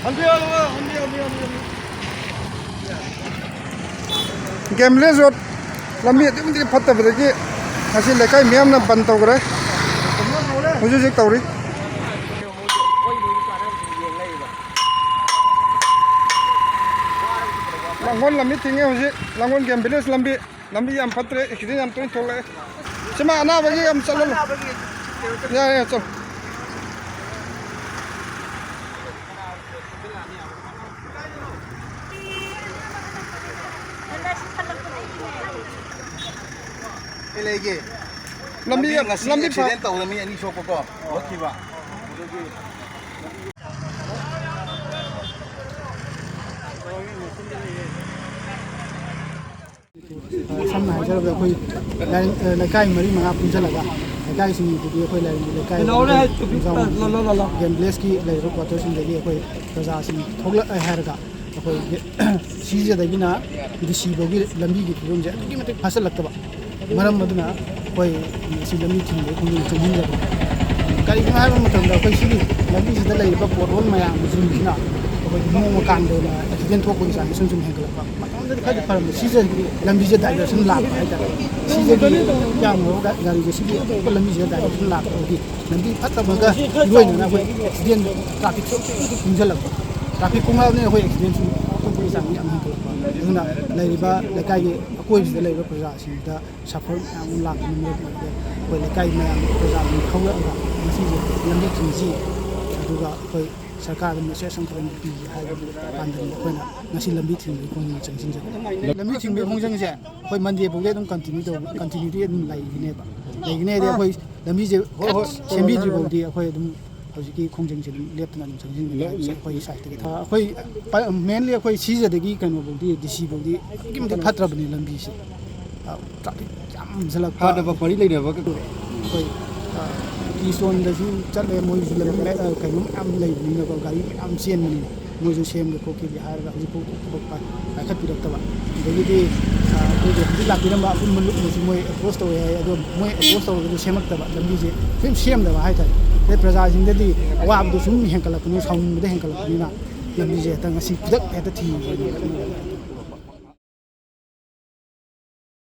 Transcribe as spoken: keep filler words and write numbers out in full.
ꯍꯟꯕꯤꯌꯨ, ꯍꯟꯕꯤꯌꯨ, ꯍꯟꯕꯤꯌꯨ, ꯍꯟꯕꯤꯌꯨ, ꯍꯟꯕꯤꯌꯨ꯫ Game village road ꯂꯝꯕꯤ ꯑꯗꯨꯛꯀꯤ ꯃꯇꯤꯛ ꯐꯠꯇꯕꯗꯒꯤ ꯉꯁꯤ ꯂꯩꯀꯥꯏ ꯃꯤꯌꯥꯝꯅ ꯕꯟ ꯇꯧꯈ꯭ꯔꯦ꯫ ꯍꯧꯖꯤꯛ ꯍꯧꯖꯤꯛ ꯇꯧꯔꯤ꯫ ꯂꯥꯡꯒꯣꯜ ꯂꯝꯕꯤ ꯊꯤꯡꯉꯦ ꯍꯧꯖꯤꯛ, ꯂꯥꯡꯒꯣꯜ ꯒꯦꯝ ꯚꯤꯂꯦꯖ ꯂꯝꯕꯤ꯫ ꯂꯝꯕꯤ ꯌꯥꯝ ꯐꯠꯇ꯭ꯔꯦ, ꯑꯦꯛꯁꯤꯗꯦꯟ ꯌꯥꯝ ꯇꯣꯏꯅ ꯊꯣꯛꯂꯛꯑꯦ꯫ ꯁꯤꯃ ꯑꯅꯥꯕꯒꯤ ꯌꯥꯝ ꯆꯠꯍꯜꯂꯣ꯫ ꯌꯥꯔꯦ, ꯌꯥꯔꯦ, ꯆꯠꯂꯣ꯫ ꯀꯩ ꯂꯩꯒꯦ? ꯂꯝꯕꯤ ꯂꯝꯕꯤ ꯌꯥꯝ, ꯉꯁꯤ ꯂꯝꯕꯤ ꯐ- ꯑꯦꯛꯁꯤꯗꯦꯟ ꯇꯧꯗꯅ ꯃꯤ ꯑꯅꯤ ꯁꯣꯛꯄꯀꯣ, ꯃꯨꯠꯈꯤꯕ꯫ ꯑꯗꯨꯒꯤ ꯁꯝꯅ ꯍꯥꯏꯖꯔꯕꯗ ꯑꯩꯈꯣꯏ ꯂꯥꯏꯔꯤꯛ, ꯑ, ꯂꯩꯀꯥꯏ ꯃꯔꯤ ꯃꯉꯥ ꯄꯨꯟꯁꯤꯜꯂꯒ, ꯂꯩꯀꯥꯏꯁꯤꯡꯗꯨꯗꯤ ꯑꯩꯈꯣꯏ ꯂꯥꯏꯔꯤꯛ ꯂꯩꯀꯥꯏ ꯀꯩꯗꯧꯔꯦ? ꯒꯦꯝ ꯚꯤꯂꯦꯖꯀꯤ ꯂꯩꯔꯤꯕ ꯀ꯭ꯋꯥꯇꯔꯁꯤꯡꯗꯒꯤ ꯑꯩꯈꯣꯏ ꯄ꯭ꯔꯖꯥꯁꯤꯡ ꯊꯣꯛꯂꯛꯑꯦ ꯍꯥꯏꯔꯒ ꯑꯩꯈꯣꯏ ꯁꯤꯖꯗꯒꯤꯅ ꯗꯤ ꯁꯤ ꯐꯥꯎꯒꯤ ꯂꯝꯕꯤꯒꯤ ꯐꯤꯕꯝꯁꯦ ꯑꯗꯨꯛꯀꯤ ꯃꯇꯤꯛ ꯐꯠꯁꯤꯜꯂꯛꯇꯕ ꯃꯔꯝ ꯑꯗꯨꯅ ꯑꯩꯈꯣꯏ ꯉꯁꯤ ꯂꯝꯕꯤ ꯊꯤꯡꯕꯒꯤ ꯈꯣꯡꯖꯪ ꯆꯪꯁꯤꯟꯖꯕꯅꯤ꯫ ꯀꯔꯤꯒꯤꯅꯣ ꯍꯥꯏꯕ ꯃꯇꯝꯗ ꯑꯩꯈꯣꯏ ꯁꯤꯒꯤ ꯂꯝꯕꯤꯁꯤꯗ ꯂꯩꯔꯤꯕ ꯄꯣꯠꯍꯣꯜ ꯃꯌꯥꯝꯁꯤꯡꯁꯤꯅ ꯑꯩꯈꯣꯏ ꯅꯣꯡꯃ ꯀꯥꯟꯗ ꯑꯣꯏꯅ ꯑꯦꯛꯁꯤꯗꯦꯟ ꯊꯣꯛꯄꯒꯤ ꯆꯥꯡꯁꯦ ꯁꯨꯝ ꯁꯨꯝ ꯍꯦꯟꯒꯠꯂꯛꯄ꯫ ꯃꯇꯝꯗꯨꯗꯤ ꯈꯔꯗꯤ ꯐꯔꯝꯃꯤ꯫ ꯁꯤꯖꯒꯤ ꯂꯝꯕꯤꯁꯦ ꯗꯥꯏꯚꯔꯁꯟ ꯂꯥꯛꯄ ꯍꯥꯏꯇꯥꯔꯦ꯫ ꯁꯤꯖꯒꯤ ꯌꯥꯝꯅ ꯒꯥꯔꯤꯁꯦ ꯁꯤꯒꯤ ꯑꯇꯣꯞꯄ ꯂꯝꯕꯤꯁꯤꯗ ꯗꯥꯏꯚꯔꯁꯟ ꯂꯥꯛꯄꯗꯒꯤ ꯂꯝꯕꯤ ꯐꯠꯇꯕꯒ ꯏꯔꯣꯏꯅꯅ ꯑꯩꯈꯣꯏ ꯑꯦꯛꯁꯤꯗꯦꯟ, ꯇ꯭ꯔꯥꯐꯤꯛꯁꯨ ꯊꯨꯡꯖꯜꯂꯛꯄ꯫ ꯇ꯭ꯔꯥꯐꯤꯛ ꯈꯣꯡꯅꯕꯅꯤꯅ ꯑꯩꯈꯣꯏ ꯑꯦꯛꯁꯤꯗꯦꯟꯁꯨ ꯊꯣꯛꯄꯒꯤ ꯆꯥꯡꯁꯨ ꯌꯥꯝ ꯍꯦꯟꯒꯠꯂꯛꯄ꯫ ꯑꯗꯨꯅ ꯂꯩꯔꯤꯕ ꯂꯩꯀꯥꯏꯒꯤ ꯑꯀꯣꯏꯕꯁꯤꯗ ꯂꯩꯔꯤꯕ ꯄ꯭ꯔꯖꯥꯁꯤꯡꯗ ꯁꯐꯔ ꯃꯌꯥꯝ ꯑꯃ ꯂꯥꯛꯄꯅ ꯃꯔꯝ ꯑꯣꯏꯔꯒ ꯑꯩꯈꯣꯏ ꯂꯩꯀꯥꯏ ꯃꯌꯥꯝ ꯄ꯭ꯔꯖꯥꯁꯤꯡ ꯍꯧꯔꯛꯑꯒ ꯉꯁꯤꯁꯦ ꯂꯝꯕꯤ ꯊꯤꯡꯁꯤ, ꯑꯗꯨꯒ ꯑꯩꯈꯣꯏ ꯁꯔꯀꯥꯔꯗ ꯃꯦꯁꯦꯖ ꯑꯃꯈꯛꯇꯪ ꯄꯤꯒꯦ ꯍꯥꯏꯕꯒꯤ ꯄꯥꯟꯗꯝꯗ ꯑꯩꯈꯣꯏꯅ ꯉꯁꯤ ꯂꯝꯕꯤ ꯊꯤꯡꯕꯒꯤ ꯈꯣꯡꯖꯪ ꯆꯪꯁꯤꯟꯖꯕꯅꯤ꯫ ꯂꯝꯕꯤ ꯊꯤꯡꯕꯒꯤ ꯈꯣꯡꯖꯪꯁꯦ ꯑꯩꯈꯣꯏ ꯃꯟꯗꯦ ꯐꯥꯎꯗꯤ ꯑꯗꯨꯝ ꯀꯟꯇꯤꯅ꯭ꯌꯨ ꯇꯧꯕ, ꯀꯟꯇꯤꯅ꯭ꯌꯨꯇꯤ ꯑꯗꯨꯝ ꯂꯩꯒꯅꯦꯕ꯫ ꯂꯩꯒꯅꯤ ꯍꯥꯏꯗꯤ ꯑꯩꯈꯣꯏ ꯂꯝꯕꯤꯁꯦ ꯍꯦꯛ ꯁꯦꯝꯕꯤꯗ꯭ꯔꯤ ꯐꯥꯎꯗꯤ ꯑꯩꯈꯣꯏ ꯑꯗꯨꯝ ꯍꯧꯖꯤꯛꯀꯤ ꯈꯣꯡꯖꯪꯁꯦ ꯑꯗꯨꯝ ꯂꯦꯞꯇꯅ ꯑꯗꯨꯝ ꯆꯪꯁꯤꯟꯒꯅꯤ ꯍꯥꯏꯕꯁꯦ ꯑꯩꯈꯣꯏꯒꯤ ꯁꯥꯏꯠꯇꯒꯤ ꯊꯥ-, ꯑꯩꯈꯣꯏ ꯄ-, ꯃꯦꯟꯂꯤ ꯑꯩꯈꯣꯏ ꯁꯤꯖꯗꯒꯤ ꯀꯩꯅꯣꯐꯥꯎꯗꯤ, ꯗꯤ ꯁꯤ ꯐꯥꯎꯗꯤ ꯑꯗꯨꯛꯀꯤ ꯃꯇꯤꯛ ꯐꯠꯇ꯭ꯔꯕꯅꯤ ꯂꯝꯕꯤꯁꯦ꯫ ꯑ, ꯇ꯭ꯔꯥꯐꯤꯛ ꯌꯥꯝ ꯍꯦꯟꯖꯜꯂꯛꯄ꯫ ꯐꯅꯕ ꯃꯔꯤ ꯂꯩꯅꯕ ꯀꯩꯗꯧꯔꯦ? ꯑꯩꯈꯣꯏ, ꯑ, ꯀꯤꯁꯣꯟꯗꯁꯨ ꯆꯠꯂꯦ, ꯃꯣꯏꯁꯨ ꯂꯝꯕꯤ ꯃꯌꯥ-, ꯑ, ꯀꯩꯅꯣ ꯃꯌꯥꯝ ꯂꯩꯕꯅꯤꯅꯀꯣ, ꯒꯥꯔꯤ ꯃꯌꯥꯝ ꯆꯦꯟꯕꯅꯤꯅ꯫ ꯃꯣꯏꯁꯨ ꯁꯦꯝꯒꯦ ꯈꯣꯠꯀꯦꯗꯤ ꯍꯥꯏꯔꯒ ꯍꯧꯖꯤꯛꯐꯥꯎ ꯊꯕꯛ ꯄꯥꯏ-, ꯄꯥꯏꯈꯠꯄꯤꯔꯛꯇꯕ꯫ ꯑꯗꯒꯤꯗꯤ, ꯑ, ꯑꯩꯈꯣꯏꯒꯤ ꯍꯧꯖꯤꯛ ꯂꯥꯛꯄꯤꯔꯝꯕ ꯑꯄꯨꯟꯕ ꯂꯨꯞꯅꯁꯨ ꯃꯣꯏ ꯑꯦꯄ꯭ꯔꯣꯁ ꯇꯧꯋꯦ ꯍꯥꯏ, ꯑꯗꯣ ꯃꯣꯏ ꯑꯦꯄ꯭ꯔꯣꯁ ꯇꯧꯔꯒꯁꯨ ꯁꯦꯝꯃꯛꯇꯕ, ꯂꯝꯕꯤꯁꯦ ꯁꯨꯝ ꯁꯦꯝꯗꯕ ꯍꯥꯏꯇꯥꯔꯦ꯫ ꯑꯗꯩ ꯄ꯭ꯔꯖꯥꯁꯤꯡꯗꯗꯤ ꯑꯋꯥꯕꯗꯣ ꯁꯨꯝ ꯍꯦꯟꯒꯠꯂꯛꯄꯅꯤꯅ, ꯁꯥꯎꯅꯤꯡꯕꯗ ꯍꯦꯟꯒꯠꯂꯛꯄꯅꯤꯅ, ꯂꯝꯕꯤꯁꯦ ꯍꯦꯛꯇ ꯉꯁꯤ ꯈꯨꯗꯛ ꯍꯦꯛꯇ ꯊꯤꯡꯕꯅꯦꯕ꯫